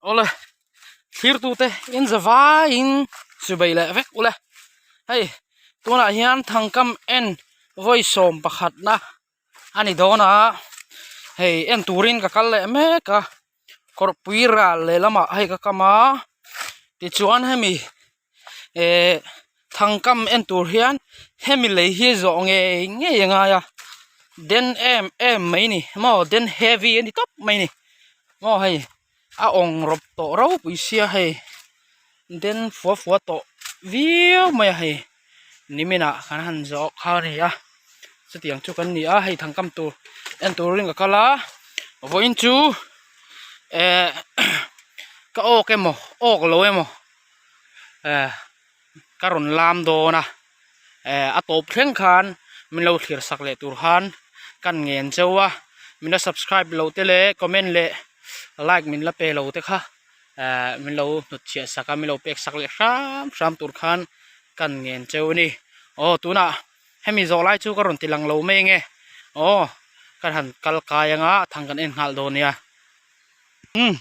Awle thlirtute in za vaiin chubei leh vek ule hei tunah hian thangkam en vawi sawm pakhatna a ni dawn a hei en turin ka kal leh mek a kawrpui ral leh lamah hei ka kam a tichuan hemi eh thangkam en tur hian hemi lei hi zawh ngei ngei a ngai a den em em mai ni maw den heavy a ni tawp mai ni maw hei a awng rawp tawh ropui sia hei den fua fua tawh viau mai a hei nimin ah kan han zawh kha a ni a chutiang chu kan ni a hei thangkam tur en turin ka kal a vawiin chu eh ka awk emaw awk lo emaw eh ka rawn lam dawn a eh a tawp thleng khan min lo thlir sak leh tur khan kan ngen cheu a min la subscribe loh te leh comment leh like min la pe lo te kha eh min lo hnut chhiah sak a min lo pek sak leh hram hram tur khan kan ngen cheu a ni aw tunah hemi zawh lai chu ka rawn ti lang lo mai ange aw ka han kal kai anga thang kan en nghal dawn nia umm.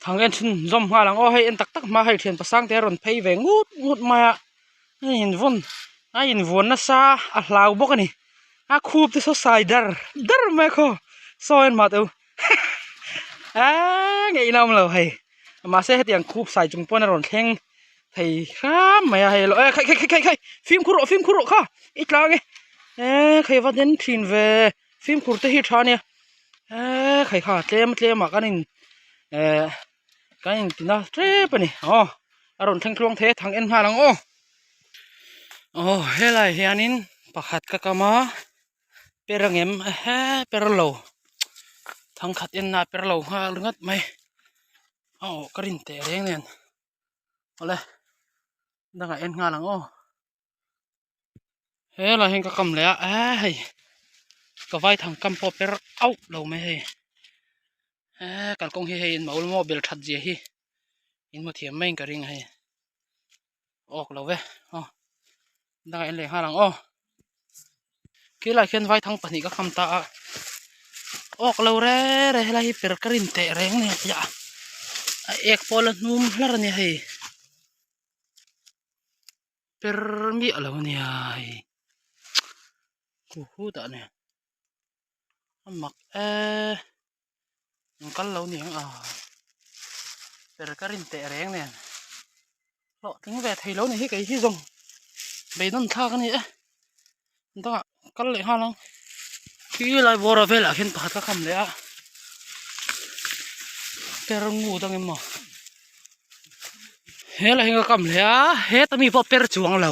Thang en chhun zawm nghal ang aw hei en tak tak hma hei thian pasang te a rawn phei ve ngut ngut mai a a invawn a invuan nasa a hlau bawk a ni a khup te saw sai dar dar mai a khaw saw en mah teh u eee ngeih ina awm lo hei mahse hetiang khup sai chung pawn a rawn thleng thei hram mai a hei lo eh khai khai khai khai fimkhur rawh fimkhur rawh kha i tlang e eee khai va den thin ve fimkhur te hi tha ania. Eee khai kha tlem tlem ah kan in ehh kan in tina tep a ni aw a rawn thleng tluang thei a thang en nghal ang aw aw helai hianin pakhat ka kam a per angem ehe per lo thangkhat en na per lo nghal ringawt mai aw ka rin teh reng nen awle dangah en nghal ang aw. Helai hian ka kam leh a eee hei ka vai thang kam pawh per auh lo mai hei eee kalkawng hi hei in maul maw bel that zia hi in hmu thiam mai in ka ring a hei awk lo ve aw dangah en leh nghal ang aw khilai khian vai thang pahnih ka kham ta a awk lo re re helai hi per ka rin teh reng a ni a ek pawh a la hnum hlar a nia hei. Per miah lo ania hei hu hu dah ania a mak e an kal lo niang a per ka rin teh reng nen hlawhtling ve thei lo ni hi kei hi zawng beidawn thlak a ni e dangah kal leh nghal ang khi lai bawra velah khian pakhat ka kham leh a per ngut ang emaw helai hi ka kam leh a heta mi pawh per chuang lo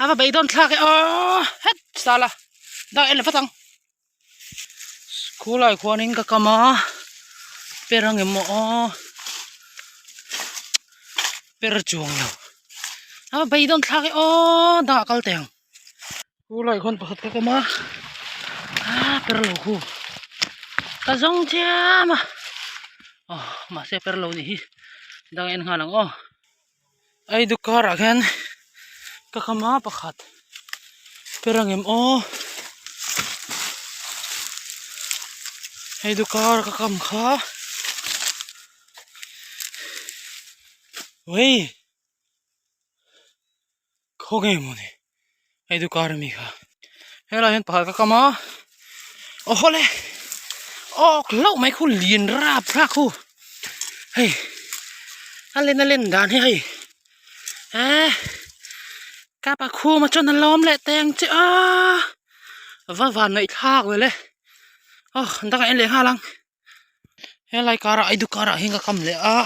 a va beidawn thlak e aw het sala dah en leh vat ang khulai khuanin ka kam a per ang emaw aw per chuang lo a va beidawn thlak e aw dangah kal teh ang. Khulai khuan pakhat ka kawm a ah per lo khu ka zawng chiam a aw mahse per lo nih hi dang en nghal ang aw ei dukar ah khian ka kam a pakhat per ang em aw hei dukar ka kam kha uii. Khaw nge maw ni hei chu car ami kha helai hian pakhat ka kam a aw hawle awk hlauh mai khu lian rap thlak khu hei a len a len dan hi hei eh kapa khuma chuan a lawm leh teng che a va van ngaih thlak ve le aw dangah en leh nghal ang. Helai karah aidu karah hian ka kam leh a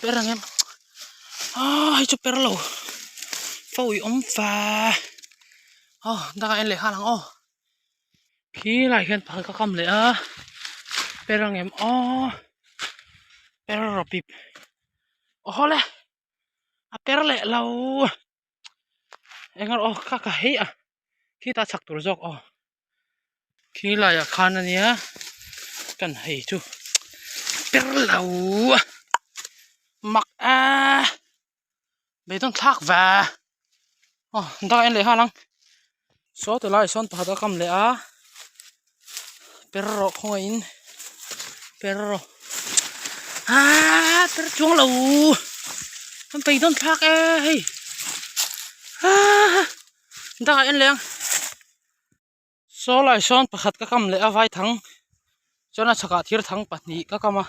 per ang em ah hei chu per lo fo i awm va aw dangah en leh nghal ang aw khi lai hian pakhat ka kam leh a per ang em aw per rawh pip aw hawle a per leh lo eng aw kha ka hei a khita chhak tur zawk aw. Khi laiah khan ania kan hei chu per lo a mak a beidawn thlak ve aw dang en leh nghal ang saw ti laiah sawn pakhat a kam leh a per rawh khawngaihin per rawh. Aa per chuang lo an pei dawn thlak e hei aa dangah en leh ang saw lai sawn pakhat ka kam leh a vai thang chuan a chhakah thir thang pahnih ka kam a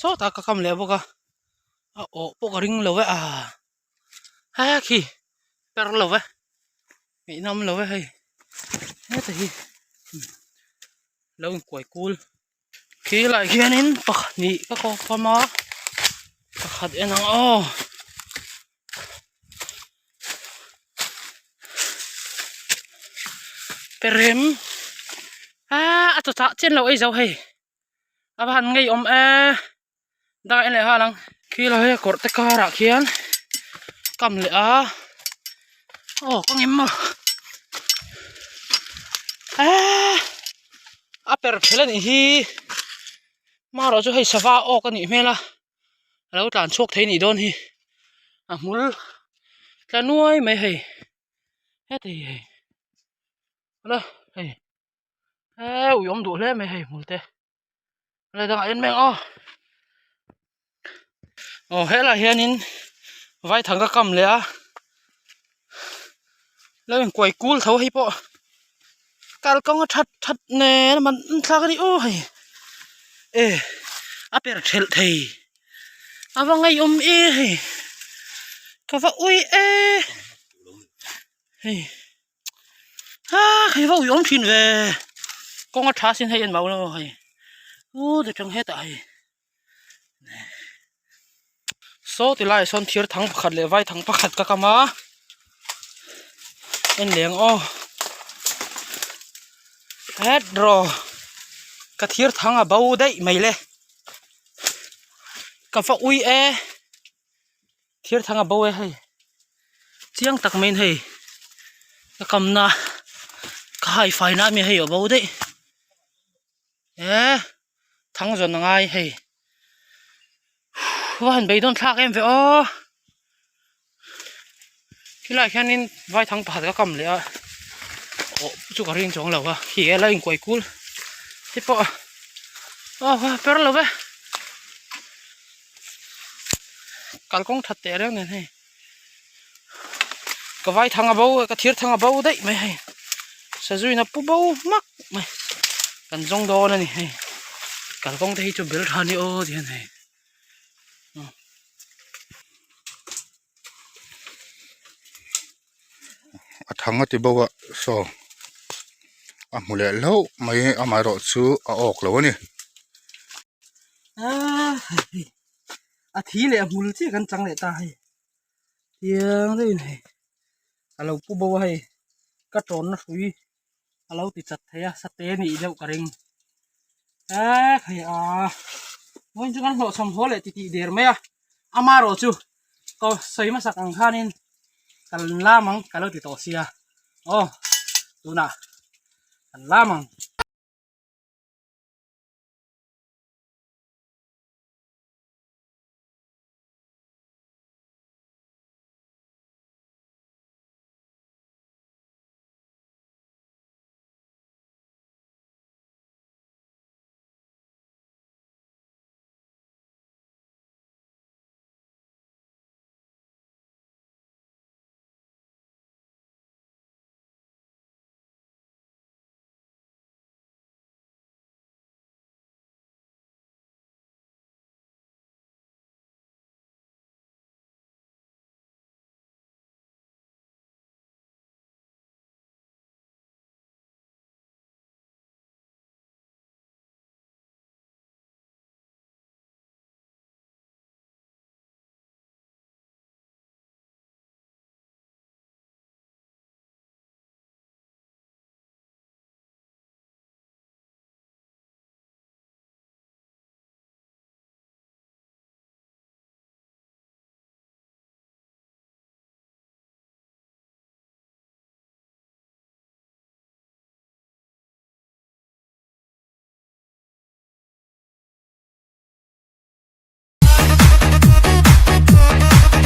sawtah ka kam leh bawk a a awh pawh ka ring lo e aa he khi per lo e ngaihnawm lo e hei heta hi lo inkuai kul. Khi lai khianin pahnih ka kawk fam a pakhat en ang aw perem ah a chawchah chian lo ei zo hei a va han ngei awm e dai en leh nghal ang khi lai a kawrh te karah khian kam leh a aw ka ngem maw eee a per phel a nih hi marawh chu hei sava awk a nih hmel a a lo tlan chhuak thei a nih dawn hi a hmul tla nuai mai hei heti hei la hei eee ui awm duh hle mai hei hmul te. Lai dangah en mek aw aw helaiah hianin vaithang ka kam leh a lo inkuai kul tho hei pawh kalkawng a that that nen a man thlak a ni aw hei e a per thelh thei a va ngaihawm e hei ka va ui e hei. Ah hei va ui awm thin ve kawng a tha sin hei en mau lo hei u ti tang hetah hei saw ti laiah sawn thir thang pakhat leh vai thang pakhat ka kam a en leng aw het rawh ka thir thang a bo daih mai le ka va ui e. Thir thang a bo e hei chiang tak maiin hei ka kamna ka hai fai na ami hei a bo daih eh thang zawn a ngai hei va han beidawn thlak em ve aw khilaiah hianin vai thang pakhat ka kam leh a awh chu ka ring chuang lo a khi a la inkuai kul te pawh aw per lo ve. Kalkawng that teh reng nen hei ka vai thang a bo ka thir thang a bo daih mai hei sazuina pu bo hmak mai kan zawng dawn a ni hei kalkawng te hi chu bel tha ni aw ti hian hei. A thang a ti bo a saw a hmu leh hlauh mai amaherawh chu a awk lo a ni. A thi leh a hmul chiah kan chang leh ta hei chiang deuhin hei a lo pu bo a hei ka tawnna hrui a lo ti chat thei a sate nih deuh ka ring eee hei a vawiin chu kan hlawhchham haw leh titih der mai a amaherawh chu ka sawi hmasak ang khanin kan lam ang ka lo ti tawh sia aw tunah kan lam ang.